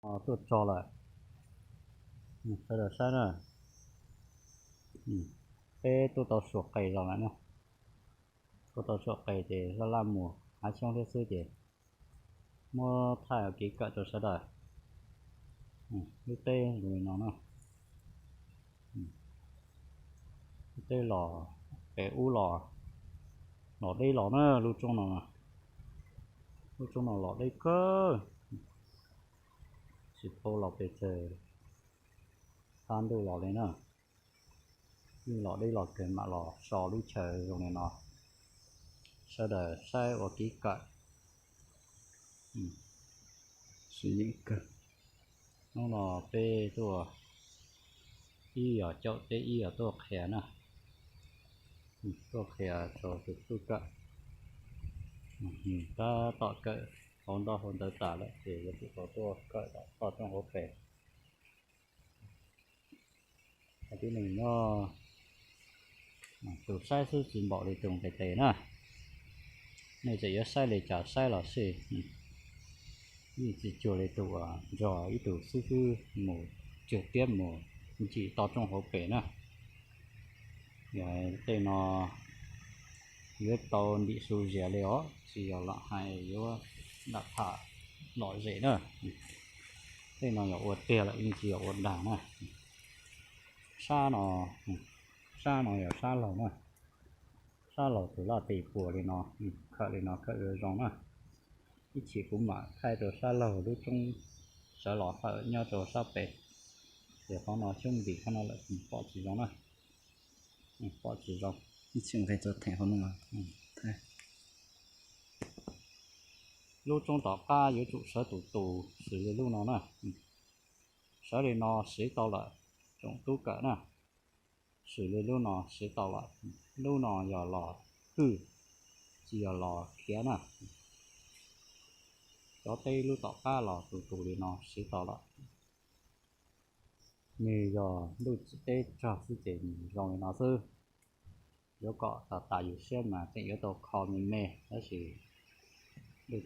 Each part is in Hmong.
Tuaj txog lawm, sawv daws saib na. Peb tuaj tau suam qes los lawm na. Tuaj tau suam qes ces laj laj mus hav xyoob thiab xwb ces muab thaij ua kev kawm rau sawv daws. Lub teb zoo li no na. Lub teb los pem ub los, los deb los na lub roob no. Lub roob no los deb kawg. Tsis paub los pes tsawg, qab ntuj los li na. Yeej los deb los kawg mam los so lub chaw zoo li no. Sawv daws saib ua kev kawm. Hnub no peb tuaj ib yog caum teb ib yog tuaj qhia na. Tuaj qhia rau tus tub kawm. Tab tom kawm hauv ntaub hauv ntawv tas lawm ces yuav tsum tau tuaj kawm tom toj roob hauv pes. Tib neeg nyob, tus saib xwb tsis npaum li tus nqis tes na. Nej tseem yuav saib li cas saib los xij, yeej tsis cuag li tus uas nrog ib tug xib fwb mus cuag tiab mus ncig toj roob hauv pes na. Yog tej no yuav tau ntim su zias li os, tsis yog lam hais yuav dam tham lom zem na. Tej no yog ua tiag lawm yeej tsis yog ua dag na. Sab no, sab no yog sab laug na. Sab laug tus laj tes puas li no, khawm li no khawm zoo zoo na. Ib chim kuv mam thaij rau sab laug lub roob sawv los hawm nyob rau sab pem, ces qhov no xyoob ntim qhov no lawm pom tsis zoo na. Pom tsis zoo. Ib chim nqis rau theem hauv no. Lub roob tom qab yuav tsum sawv tus tus xws li lub no na. Sawv li no siv tau lawm, tsoom tub kawm na. Xws li lub no siv tau lawm, lub no yog los hwj, tsis yog los khiav na. Cov teb lub tom qab los tus tus li no siv tau lawm. Nws yog ntuj teb tsog xwb ces nws zoo li no xwb. Yuav kom tas tas yus siab mas tseem yuav tau kho me me, tab sis ntuj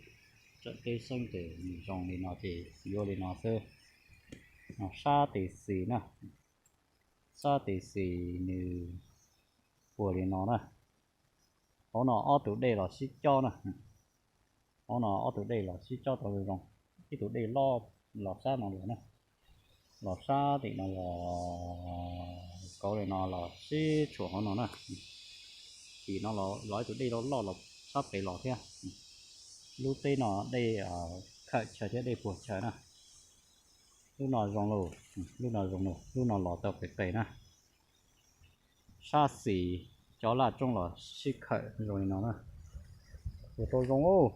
teb xeeb ces nws zoo li no ces yuav li no xwb. Sab tes xis na, sab tes xis nws puas li no na. Hauv no ob tug dej los sib cob na. Hauv no ob tug dej los sib cob tau zoo. Ib tug dej loj los sab no los na, los sab tim no los kauv li no los sib tshuam hauv no na. Tim no los ib tug dej loj loj los sab pem los thiab. Lub teb no dej khawm chaw thiab dej puag chaw na. Lub no zoo lauj, lub no zoo lauj, lub no los tau qis qis na. Sab xis cov laj roob los sib khawm zoo li no na. Ua tau zoo,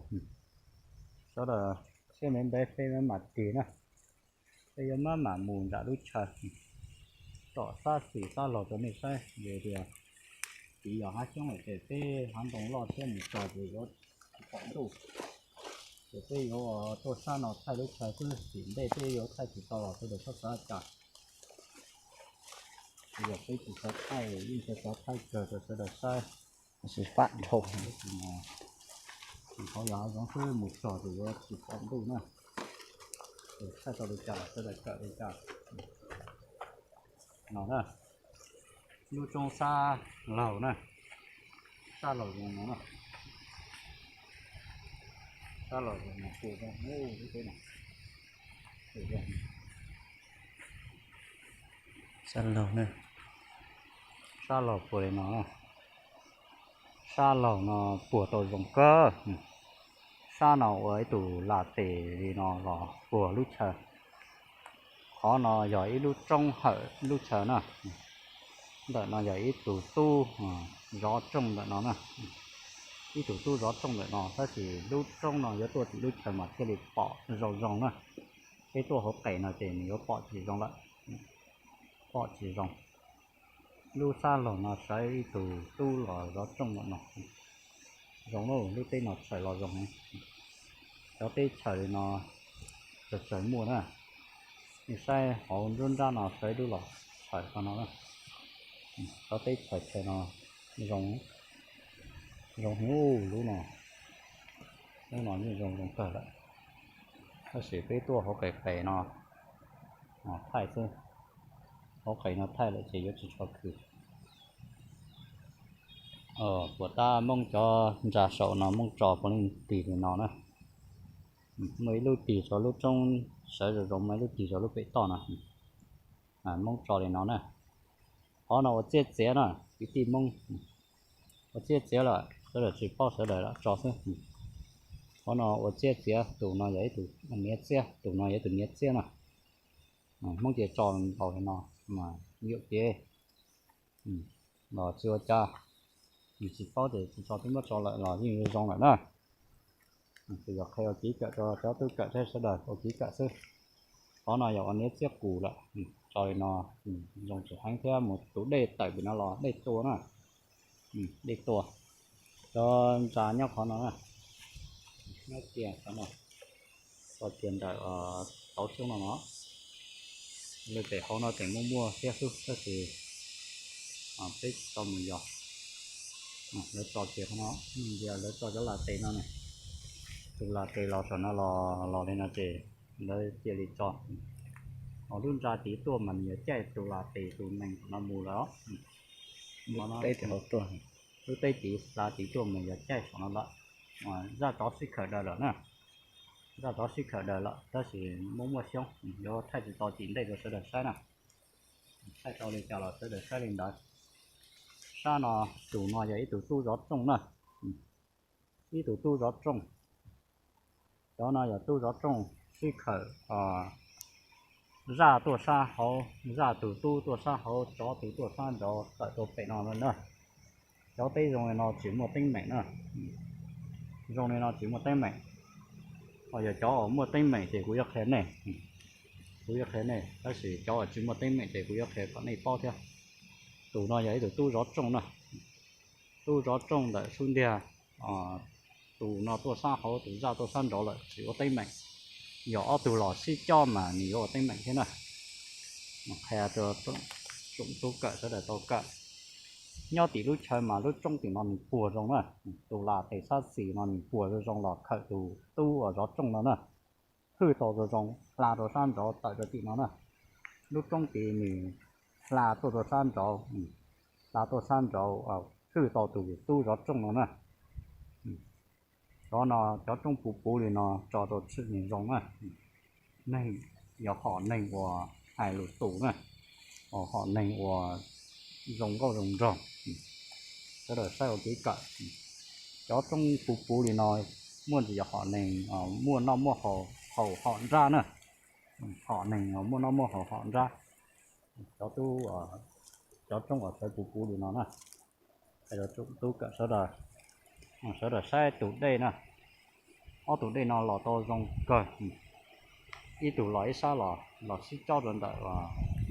sawv daws siab ntev ntev peb mam tig na. Peb yuav maj mam mus nram lub chaw, tom sab xis sab laug rau nej saib, vim tias tid yog hav xyoob lawm ces peb hav ntoo loj thiab mus txog ces yuav tsis pom ntuj. Ces peb yuav tuaj sab no thaij lub chaw xwb, tim ntej peb yuav thaij tsis tau los sawv daws txhob xav cas. Yog peb tsis xav thaij, yeej xav xav thaij kawg rau sawv daws saib. Tab sis fab dhau, tsis qhov yog hav zoov xwb, mus txog ces yuav tsis pom ntuj na. Thaij tau li cas los sawv daws kawm li cas. No na, lub roob sab laug na, sab laug zoo no na, sab laug zoo no, pum zoo, lub teb no, pum zoo. Sab laug na, sab laug puas li no na. Sab laug no puas tau zoo kawg. Sab no ua ib tug lam tes li no los puag lub chaw. Qhov no yog ib lub roob hawm lub chaw na. Ntawm no yog ib tug tub zov rooj ntawm no na. Ib tug tub zov rooj ntawm no, tab sis lub roob no yuav tuaj tim lub chaw mas thiaj li pom zoo zoo na. Peb tuaj hauv qes no ces nws yuav pom tsis zoo lawm, pom tsis zoo. Lub sab laug no sawv ib tug tub los zov rooj ntawm no. Zoo lauj, lub teb no tshawm los zoo heev. Cov teb chaws li no tshawm tshawm muaj na. Nej saib hauv nruab nrab no sawv ib lub los tshawm qhov no na. Cov teb tshawm tshawm no zoo, zoo heev lub no. Lub no yeej zoo zoo kawg lawm. Tab sis peb tuaj hauv qes qes no thaij xwb, hauv qes no thaij lawm ces yuav tsis tshua khwm. Puas tab Moob cov ntsa saum no Moob tso puav leej tig li no na. Muaj ib lub tig rau lub roob sawv zoo zoo, muaj ib lub tig rau lub pem toj no. Moob tso li no na. Qhov no ua txiaj txiav na, kwv tij Moob, ua txiaj txiav lawm sawv daws tsis paub sawv daws lam tso xwb. Qhov no ua txiaj txiav, tus no yog ib tug niam txiab, tus no yog ib tug niam txiab na. Hmoob ces tso ntaus li no mas yuam kev los tsis ua cas, yus tsis paub ces tsis tso, twb muab tso lawm los yeej zoo lawm na. Ces yog qhia ua kev kawm rau cov tub kawm thiab sawv daws ua kev kawm xwb. Qhov no yog ua niam txiab qus lawm, tso li no zoo tsis heev thiab mus tus dej tawm pem no los dej tua na. Dej tua. Cov ntsa nyob qhov no na, nyob kiag qhov no, tso kiag ntawm tauv xyoob no no. Lawv pem hauv no tseem muaj muaj thiab xwb tab sis peb tsis tau mus yos. Lawv tso kiag qhov no, lawv tso cov las tes no ne, tus las tes los saum no los los li no ces lawv cia li tso. Ho lub ntsa tid tuaj mas nws yuav caij tus las tes tus nees no mus lawm. Lub teb tid xa tid tuaj mas yog caij saum no lawm. Zaj tsov sib khawm daws lawm na, zaj tsov sib khawm daws lawm tab sis muaj muaj xyoob, yuav thaij tsis tau tim ntej rau sawv daws saib na. Thaij tau li cas los sawv daws saib li ntawd. Sab no, tus no yog ib tug tub zov rooj na, ib tug tub zov rooj. Cov no yog tub zov rooj sib khawm, zaj tuaj sab hauv, zaj tus tub tuaj sab hauv, tsov tus tuaj sab nraud tawm rau pem no na. Cov teb zoo li no tsis muaj teeb meem na, zoo li no tsis muaj teeb meem. Ho yog cov uas muaj teeb meem ces kuv yuav qhia nej, kuv yuav qhia nej, tab sis cov uas tsis muaj teeb meem ces kuv yuav qhia kom nej paub thiab. Tus no yog ib tug tub zov rooj na, tub zov rooj ntawm sub ntiag. Tus no tuaj sab hauv, tus zaj tuaj sab nraud lawm tsis ua teeb meem. Yog ob tug los sib cob mas nws yuav ua teeb meem thiab na. Qhia rau tsoom tub kawm sawv daws tau kawm. Nyob tim lub chaw mas lub roob tim no nws puag zoo na, tus las tes sab xis no nws puag zoo zoo los khawm tus tub uas zov rooj no na, hwj tau zoo zoo hla rau sab nraud tawm rau tim no na. Lub roob tid nws hla tuaj rau sab nraud, hla tuaj sab nraud hwj tau tus tub zov rooj no na. Cov no, cov roob puv puv li no tso rau tshwm nws zoo na. Neeg, yog hom neeg uas hais lus tus na, hom neeg uas zoo nkauj zoo nraug, sawv daws saib ua kev kawm. Cov roob puv puv li no muaj ntsis yog hom neeg muaj noj muaj haus, haus hom nrab na. Hom neeg muaj noj muaj haus hom nrab. Cov tub, cov roob uas sawv puv puv li no na, tub kawm sawv daws, sawv daws saib tus dej na. Ob tug dej no los tau zoo kawg, ib tug los ib sab los, los sib cob rau ntawm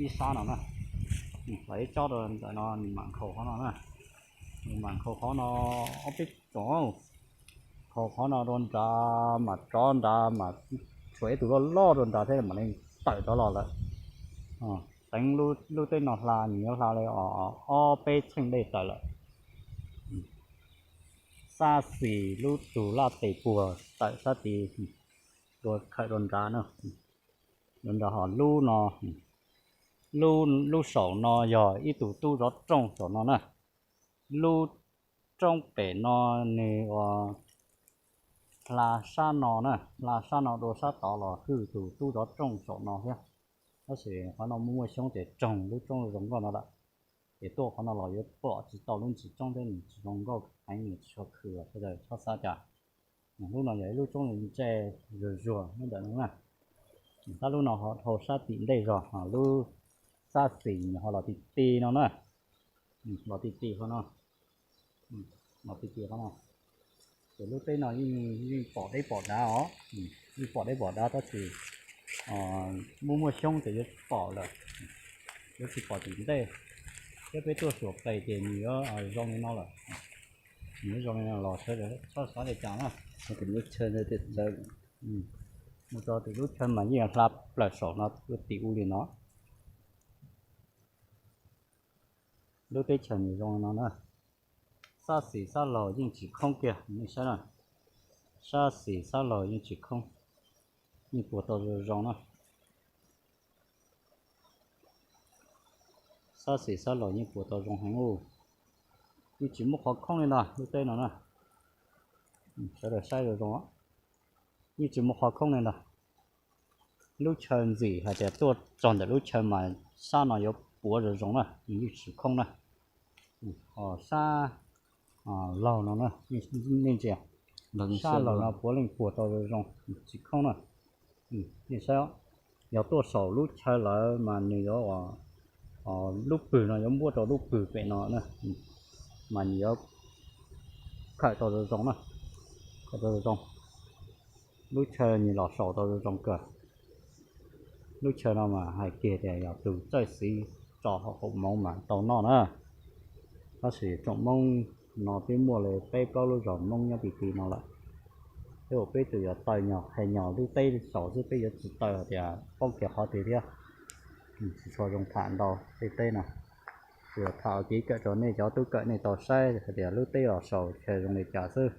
ib sab no na. Los ib cob rau ntawm no nws mam nkhaus qhov no na, nws mam nkhaus qhov no. Ob peb tsoom, nkhaus qhov no rau nrad mas tsov nrad mas tshuav ib tug loj loj rau nrad thiab mam li tawm rov los lawm. Teev lub teb no hla nws yuav hla li ob peb txheej dej tawm lawm. Sab xis lub tug laj tes puag tawm sab tid, dua khawm rau nrad na. Rau nrad ho lub no, lub, lub saum no yog ib tug tub zov rooj saum no na. Lub roob pem no nws ua hla sab no na, hla sab no dua sab tod los hwj tus tub zov rooj saum no thiab. Tab sis qhov no muaj muaj xyoob ces tsoog lub roob zoo nkauj no lawm. Ces tuaj qhov no los yuav pom tsis tau lub ntsis roob thiab nws tsis zoo nkauj heev, nws tsis tshua khw, sawv daws txhob xav cas. Lub no yog ib lub roob ntse zuag zuag nyob ntawm no na. Tab lub no ho dhau sab tim ntej zog, lub sab xis nws ho los ti ti no na. Los ti ti qhov no, los ti ti qhov no. Ces lub teb no yeej pom deb pom dav os, yeej pom deb pom dav tab sis muaj muaj xyoob ces yuav tsis pom lawm, yuav tsis pom tim ntej. Thiab peb tuaj suam qes ces nws yuav zoo li no lawm, nws yuav zoo li no los sawv daws txhob xav li cas na. Mus rau tim lub chaw mas yeej hla plaws saum no tim ub li no. Lub teb chaws nws zoo li no na. Sab xis sab laug yeej tsis khoob kiag, nej saib na. Sab xis sab laug yeej tsis khoob. Yeej puas tau zoo zoo na. Xab xis xab laus yeej puas tau zoo heev ub. Yeej tsis muaj qhov khoob li ntag lub teb no na. Sawv daws saib zoo zoo, yeej tsis muaj qhov khoob li ntag. Lub chaw ntxim hais tias tuaj txog ntawm lub chaw mas sab no yuav puav zoo zoo na, yeej tsis khoob na. Sab laug no na, nej ntsia, sab laug no puav leej puas tau zoo zoo, tsis khoob na. Nej saib, yog tuaj saum lub chaw lawm mas nws yuav, lub pwg no yuav npuab rau lub pwg pem no na, mas nws yuav khawm tau zoo zoo na, khawm tau zoo zoo. Lub chaw nws los saum tau zoo zoo kawg. Lub chaw no mas hais kiag tias yog tus txawj xiv tso hauv moov mas tau noj na. Tab sis tsoom Hmoob no twb muaj li peb plaub lub zos Hmoob nyob ti ti no lawm. Tej uas peb tus yuav taw nyog qhia nyog lub teb saud xwb, peb yuav tsis taw hais tias poob kiag qhov twg thiab. Tsis tshua zoo tham ntau tej teb no. Tsuas tham kev kawm rau nej cov tub kawm nej tau saib hais tias lub teb los saud chaw zoo li cas xwb.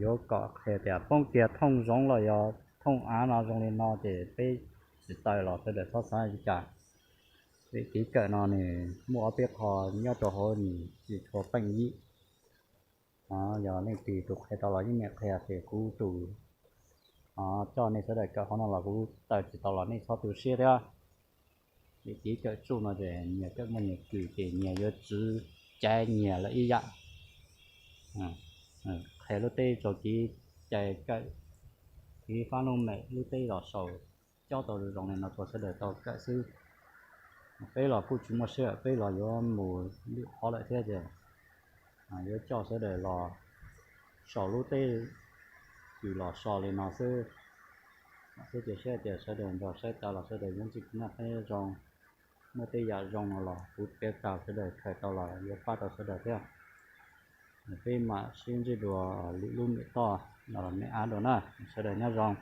Yuav kom qhia tias poob kiag thooj zoov los yog thooj av no zoo li no ces peb tsis taw los sawv daws txhob xav li cas. Vim kev kawm no nws muaj ob peb qho nyob rau hauv nws tsis tshua peej yib. Yog leej twg tus qhia tau los yeej meem qhia, ces kuv tus coj nej sawv daws kawm qhov no los kuv taw tsis tau los nej txhob tu siab thiab. Vim kev kawm tsuj no ces nyias kawm muaj nyias kws ces nyias yuav tswv caiv nyias lawm ib yam. Qhia lub teb rau kev cai kawm, kev fab lub mem lub teb los saud cob tau zoo zoo li no rau sawv daws tau kawm xwb. Peb los kuj tsis muaj sij hawm, peb los yuav mus lwm qhov lawm thiab ces yuav coj sawv daws los saum lub teb kws los so li no xwb. Thiab cia siab tias sawv daws nrog saib tas los sawv daws yuav ntsib kev noj qab nyob zoo, muaj tej yam zoo no los kuv piav tag sawv daws khaws tau los yuav pab rau sawv daws thiab. Peb mam sib ntsib dua lwm lub mem toj los mem av dua na, sawv daws nyob zoo.